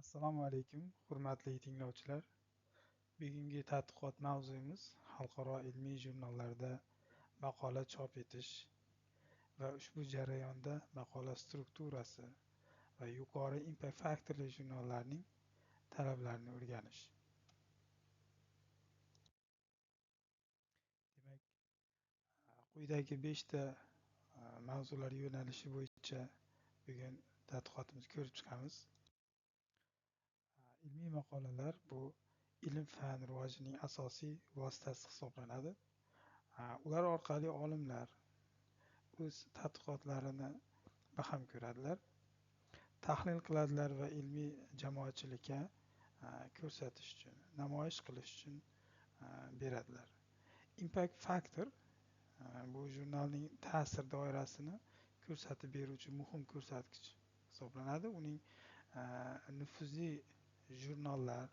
Assalomu alaykum, hurmatli tinglovchilar. Bugungi tadqiqot mavzuyimiz xalqaro ilmiy jurnallarda maqola chop etish va ushbu jarayonda maqola strukturasi va yuqori impact faktorli jurnallarning talablarini o'rganish. Demak, quyidagi 5 ta mavzular yo'nalishi bo'yicha bugun tadqiqotimizni ko'rib chiqamiz. Ilmiy maqolalar bu ilm-fan rivojining asosiy vositasi hisoblanadi. Ular orqali olimlar o'z tadqiqotlarini baham ko'radilar, tahlil qiladilar va ilmiy jamoatchilikka ko'rsatish uchun, namoyish qilish uchun beradilar. Impact factor bu jurnalning ta'sir doirasini ko'rsatib beruvchi muhim ko'rsatkich hisoblanadi. Uning nufuzli jurnallar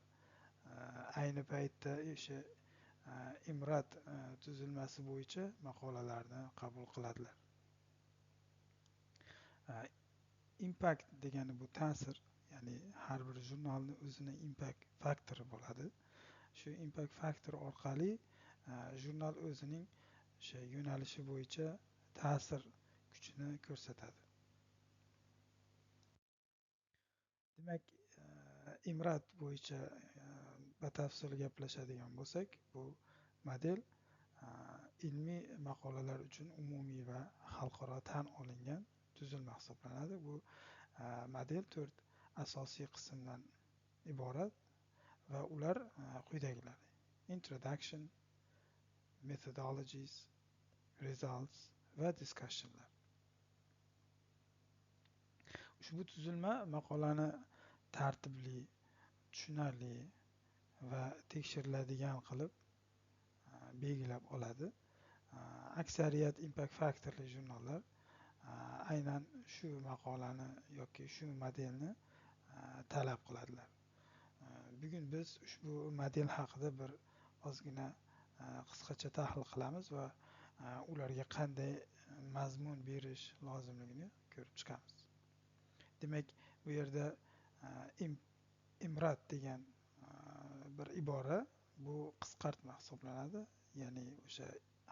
ayni paytda o'sha IMRAD tuzilmasi bo'yicha maqolalarni qabul qiladilar. Impact degani bu ta'sir, ya'ni har bir jurnalni o'zini impact faktori bo'ladi. Shu impact faktori orqali jurnal o'zining o'sha yo'nalishi bo'yicha ta'sir kuchini ko'rsatadi. Demak, IMRAD bo'yicha batafsil gaplashadigan bo'lsak, bu model ilmiy maqolalar uchun umumiy va xalqaro tan olingan tuzilma hisoblanadi. Bu model 4 asosiy qismdan iborat va ular quyidagilar: introduction, methodologies, results va discussionlar. Ushbu tuzilma maqolani tartibli, tushunarli va tekshiriladigan qilib belgilab oladi. Aksariyat impact faktorli jurnallar aynan shu maqolani yoki shu modelni talab qiladilar. Bugun biz ushbu model haqida bir ozgina qisqacha tahlil qilamiz va ularga qanday mazmun berish lozimligini ko'rib chiqamiz. Demak, bu yerda IMRAD degan bir ibora bu qisqartma hisoblanadi. Ya'ni o'sha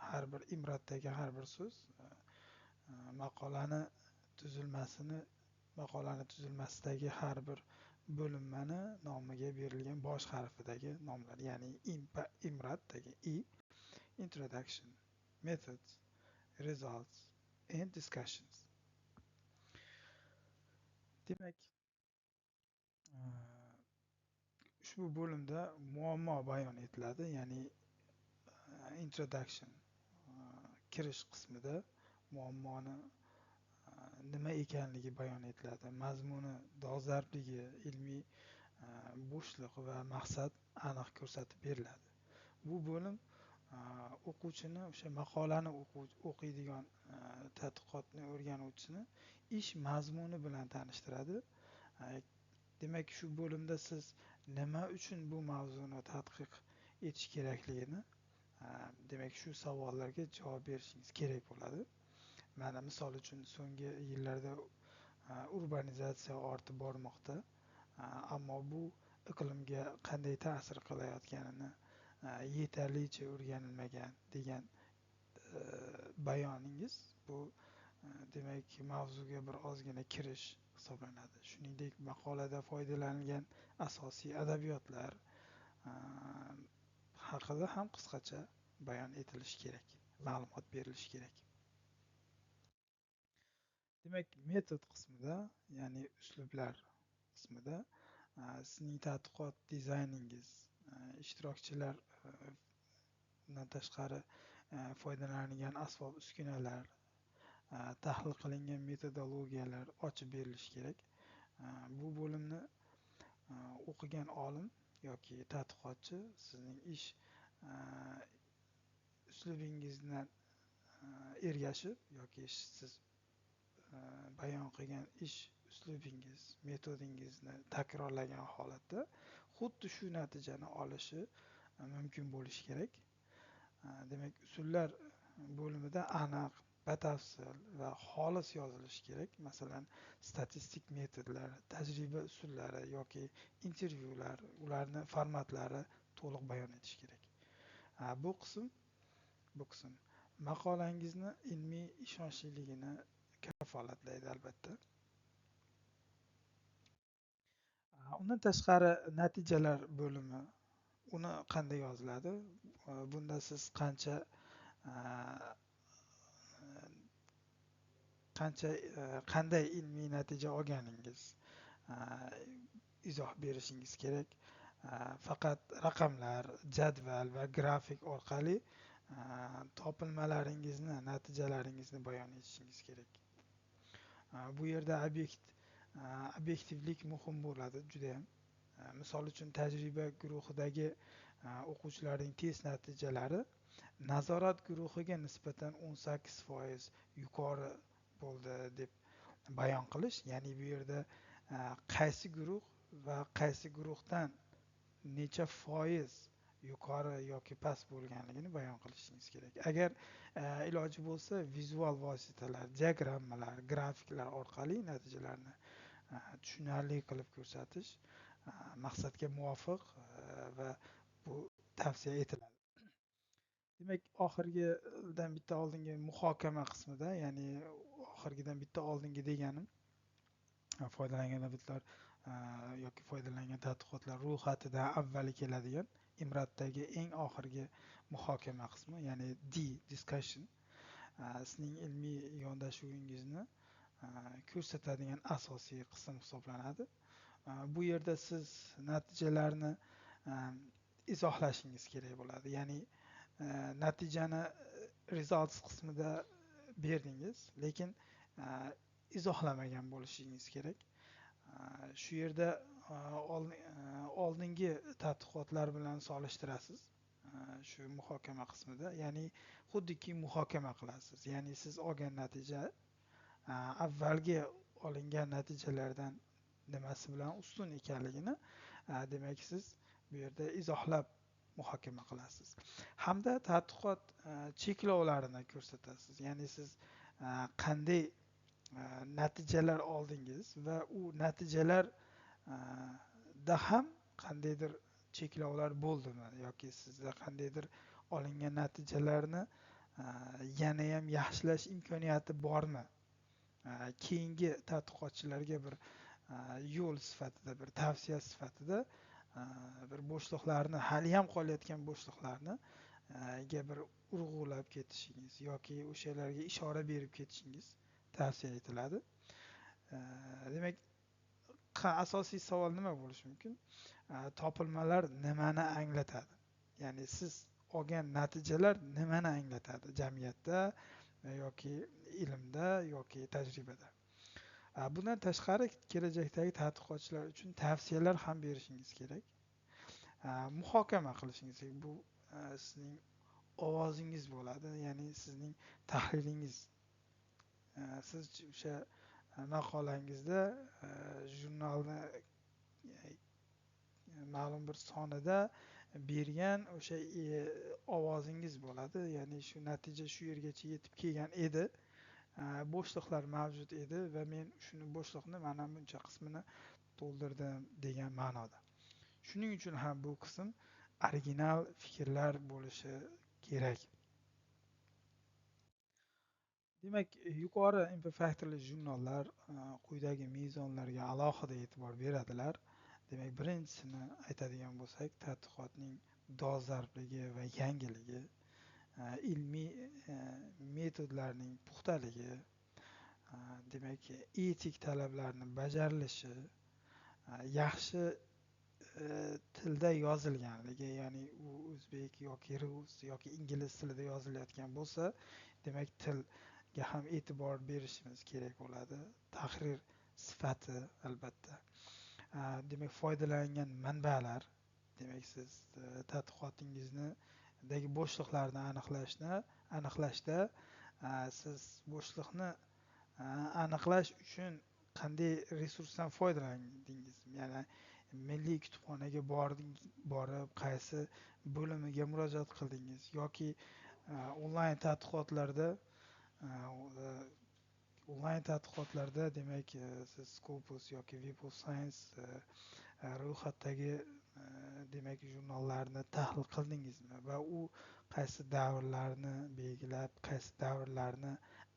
har bir IMRADdagi har bir so'z maqolani tuzilmasini, maqolani tuzilmasidagi har bir bo'linmani nomiga berilgan bosh harfidagi nomlar, ya'ni IMRADdagi I, introduction, methods, results and discussions. Demak, ushbu bo'limda muammo bayon etiladi, ya'ni introduction kirish qismida muammoni nima ekanligi bayon etiladi, mazmuni dolzarbligi, ilmiy bo'shliq va maqsad aniq ko'rsatib beriladi. Bu bo'lim o'quvchini, o'sha maqolani o'qiydigan tadqiqotni o'rganuvchini ish mazmuni bilan tanishtiradi. Demak, shu bo'limda siz nima uchun bu mavzuni tadqiq etish kerakligini, demak, shu savollarga javob berishingiz kerak bo'ladi. Mana misol uchun so'nggi yillarda urbanizatsiya ortib bormoqda, ammo bu iqlimga qanday ta'sir qilayotganini yetarlicha o'rganilmagan degan bayoningiz bu demak mavzuga bir ozgina kirish hisoblanadi. Shuningdek, maqolada foydalanilgan asosiy adabiyotlar haqida ham qisqacha bayon etilishi kerak, ma'lumot berilishi kerak. Demak, metod qismida, ya'ni uslublar qismida sizning tadqiqot dizayningiz, ishtirokchilardan tashqari foydalanilgan asbob uskunalar, tahlil qilingan metodologiyalar ochib berilishi kerak. Bu bo'limni o'qigan olim yoki tadqiqotchi sizning ish uslubingizdan ergashib yoki siz bayon qilgan ish uslubingiz, metodingizni takrorlagan holatda xuddi shu natijani olishi mumkin bo'lishi kerak. Demak, usullar bo'limida aniq, Batafsil va xolis yozilishi kerak. Masalan, statistik metodlar, tajriba usullari yoki intervyular, ularni formatlari to'liq bayon etish kerak. Bu qism maqolangizni ilmiy ishonchliligini kafolatlaydi albatta. Undan tashqari natijalar bo'limi, uni qanday yoziladi? Bunda siz qancha qanday ilmiy natija olganingiz izoh berishingiz kerak. Faqat raqamlar, jadval va grafik orqali topilmalaringizni, natijalaringizni bayon etishingiz kerak. Bu yerda obyektivlik muhim bo'ladi judayam. Misol uchun, tajriba guruhidagi o'quvchilarning test natijalari nazorat guruhiga nisbatan 18% yuqori bo'ldi deb bayon qilish, ya'ni bu yerda qaysi guruh va qaysi guruhdan necha foiz yuqori yoki past bo'lganligini bayon qilishingiz kerak. Agar iloji bo'lsa, vizual vositalar, diagrammalar, grafiklar orqali natijalarni tushunarli qilib ko'rsatish maqsadga muvofiq va bu tavsiya etiladi. Demak, oxirgidan bitta oldingi muhokama qismida, ya'ni oxirgidan bitta oldingi deganim foydalangan adabiyotlar yoki foydalangan tadqiqotlar ro'yxatidan avvali keladigan IMRADdagi eng oxirgi muhokama qismi, ya'ni D discussion, sizning ilmiy yondashuvingizni ko'rsatadigan asosiy qism hisoblanadi. Bu yerda siz natijalarni izohlashingiz kerak bo'ladi. Ya'ni natijani results qismida berdingiz, lekin izohlamagan bo'lishingiz kerak. Shu yerda oldingi tadqiqotlar bilan solishtirasiz shu muhokama qismida, ya'ni xuddiki muhokama qilasiz. Ya'ni siz olgan natija avvalgi olingan natijalardan nimasi bilan ustun ekanligini, demak, siz bu yerda izohlab muhokama qilasiz. Hamda tadqiqot cheklovlarini ko'rsatasiz. Ya'ni siz qanday natijalar oldingiz va u natijalarda ham qandaydir cheklovlar bo'ldimi yoki sizda qandaydir olingan natijalarni yana ham yaxshilash imkoniyati bormi? Keyingi tadqiqotchilarga bir yo'l sifatida, bir tavsiya sifatida bir bo'shliqlarni, hali ham qolayotgan bo'shliqlarni ga bir urg'ulab ketishingiz yoki o'shalarga ishora berib ketishingiz tavsiya etiladi. Demak, asosiy savol nima bo'lishi mumkin? Topilmalar nimani anglatadi? Ya'ni siz olgan natijalar nimani anglatadi jamiyatda yoki ilmda yoki tajribada? Bundan tashqari kelajakdagi tadqiqotchilar uchun tavsiyalar ham berishingiz kerak. Muhokama qilishingiz kerak. Bu sizning ovozingiz bo'ladi, ya'ni sizning tahlilingiz. Siz o'sha maqolangizda jurnalni ma'lum bir sonida bergan o'sha ovozingiz bo'ladi. Ya'ni shu natija shu yergacha yetib kelgan edi, bo'shliqlar mavjud edi va men shuni bo'shliqni mana buncha qismini to'ldirdim degan ma'noda. Shuning uchun ham bu qism original fikrlar bo'lishi kerak. Demak, yuqori impact faktorli jurnallar quyidagi mezonlarga alohida e'tibor beradilar. Demak, birinchisini aytadigan bo'lsak, tadqiqotning dolzarbligi va yangiligi, ilmiy metodlarning puxtaligi, demak, etik talablarni bajarilishi, yaxshi tilda yozilganligi, ya'ni u o'zbek yoki rus yoki ingliz tilida yozilayotgan bo'lsa, demak, tilga ham e'tibor berishimiz kerak bo'ladi. Tahrir sifati albatta. Demak, foydalangan manbalar, demak, siz tadqiqotingizni dagi bo'shliqlarni aniqlashda siz bo'shliqni aniqlash uchun qanday resursdan foydalandingiz? Ya'ni milliy kutubxonaga borib qaysi bo'limiga murojaat qildingiz yoki onlayn tadqiqotlarda Onlayn tadqiqotlarda, demak, siz Scopus yoki Web of Science ro'yxatdagi, demak, jurnallarni tahlil qildingizmi va u qaysi davrlarni belgilab, qaysi davrlarni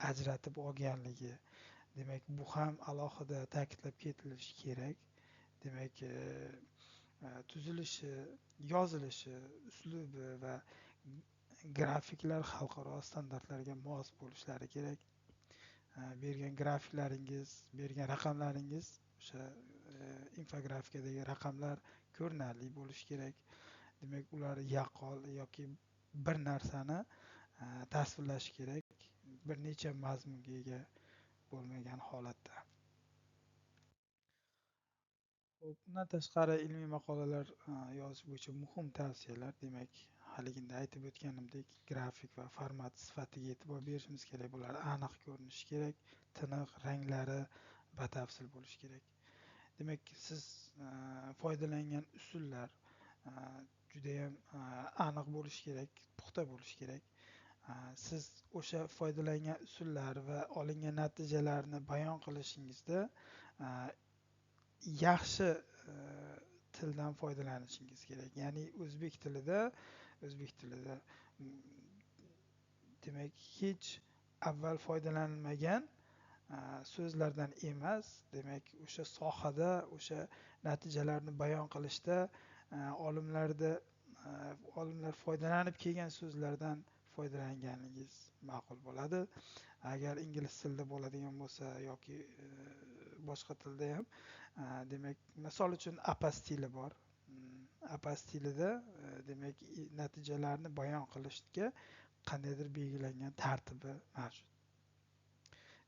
ajratib olganligi, demak, bu ham alohida ta'kidlab ketilishi kerak. Demak, tuzilishi, yozilishi, uslubi va grafiklar xalqaro standartlarga mos bo'lishlari kerak. Bergan grafiklaringiz, bergan raqamlaringiz, o'sha infografikadagi raqamlar ko'rinarli bo'lishi kerak. Demak, ular yaqqol yoki bir narsani tasvirlashi kerak, bir necha mazmunga ega bo'lmagan holatda. Xo'p, undan tashqari ilmiy maqolalar yozish bo'yicha muhim tavsiyalar, demak, haliginda aytib o'tganimdek, grafik va format sifatiga e'tibor berishimiz kerak. Bular aniq ko'rinishi kerak, tiniq, ranglari batafsil bo'lishi kerak. Demak, siz foydalangan usullar juda ham aniq bo'lishi kerak, puxta bo'lishi kerak. Siz o'sha foydalangan usullar va olingan natijalarni bayon qilishingizda yaxshi tildan foydalanishingiz kerak. Ya'ni o'zbek tilida demak, hech avval foydalanilmagan so'zlardan emas, demak, o'sha sohada o'sha natijalarni bayon qilishda olimlar foydalanib kelgan so'zlardan foydalanganingiz ma'qul bo'ladi. Agar ingliz tilida bo'ladigan bo'lsa yoki boshqa tilda ham, demak, misol uchun, APA stili bor. APA stilida, demak, natijalarni bayon qilishga qandaydir belgilangan tartibi mavjud.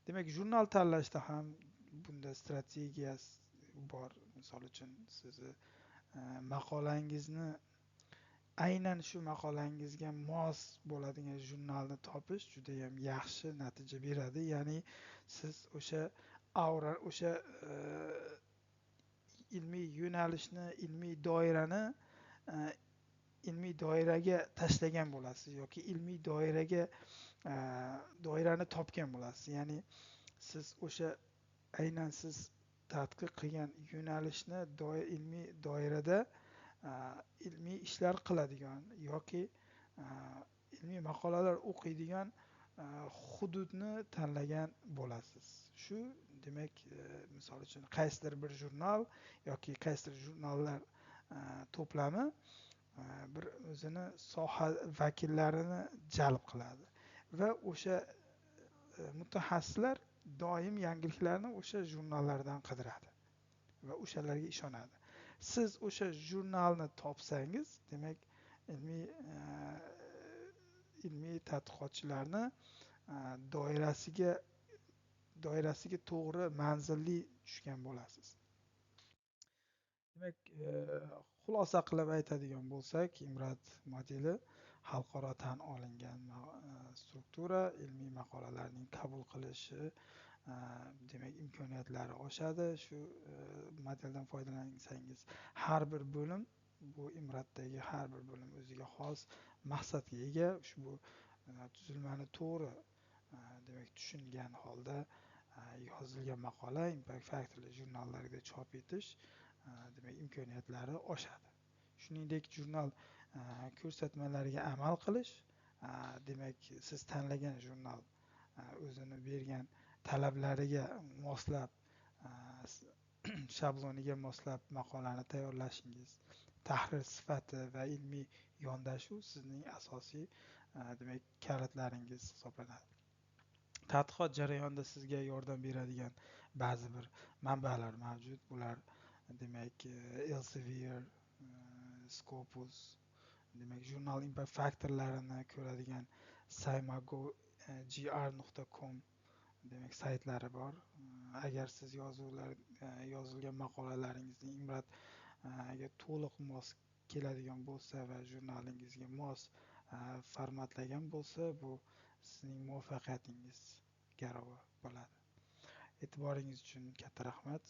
Demak, jurnal tanlashda ham bunda strategiyasi bor. Misol uchun, sizni maqolangizni, aynan shu maqolangizga mos bo'ladigan jurnalni topish judayam yaxshi natija beradi. Ya'ni siz o'sha aura, o'sha ilmiy yo'nalishni, ilmiy doirani ilmiy doiraga tashlagan bo'lasiz yoki ilmiy doirani topgan bo'lasiz. Ya'ni siz o'sha aynan siz tadqiq qilgan yo'nalishni ilmiy doirada ilmiy ishlar qiladigan yoki ilmiy maqolalar o'qiydigan hududni tanlagan bo'lasiz. Shu, demak, misol uchun, qaysidir bir jurnal yoki qaysidir jurnallar to'plami bir o'zini soha vakillarini jalb qiladi va o'sha mutaxassislar doim yangiliklarni o'sha jurnallardan qidiradi va o'shalarga ishonadi. Siz o'sha jurnalni topsangiz, demak, ilmiy tadqiqotchilarni doirasiga to'g'ri manzilli tushgan bo'lasiz. Demak, xulosa qilib aytadigan bo'lsak, IMRAD modeli xalqaro tan olingan struktura, ilmiy maqolalarning qabul qilishi, demak, imkoniyatlari oshadi. Shu modeldan foydalansangiz, har bir bo'lim, bu IMRADdagi har bir bo'lim o'ziga xos maqsadga ega. Ushbu tuzilmani to'g'ri, demak, tushungan holda yozilgan maqola impact factorli jurnallarga chop etish, demak, imkoniyatlari oshadi. Shuningdek, jurnal ko'rsatmalariga amal qilish, demak, siz tanlagan jurnal o'zini bergan talablariga moslab, shabloniga moslab maqolani tayyorlashingiz, tahrir sifati va ilmiy yondashuv sizning asosiy, demak, kalitlaringiz hisoblanadi. Tadqiqot jarayonida sizga yordam beradigan ba'zi bir manbalar mavjud. Bular, demak, Elsevier, Scopus, demak, jurnal impact faktorlarini ko'radigan scimago gr.com, demak, saytlari bor. Agar siz yozuvlar, yozilgan maqolalaringizni IMRADga to'liq mos keladigan bo'lsa va jurnalingizga mos formatlagan bo'lsa, bu sizning muvaffaqiyatingiz garovi bo'ladi. E'tiboringiz uchun katta rahmat.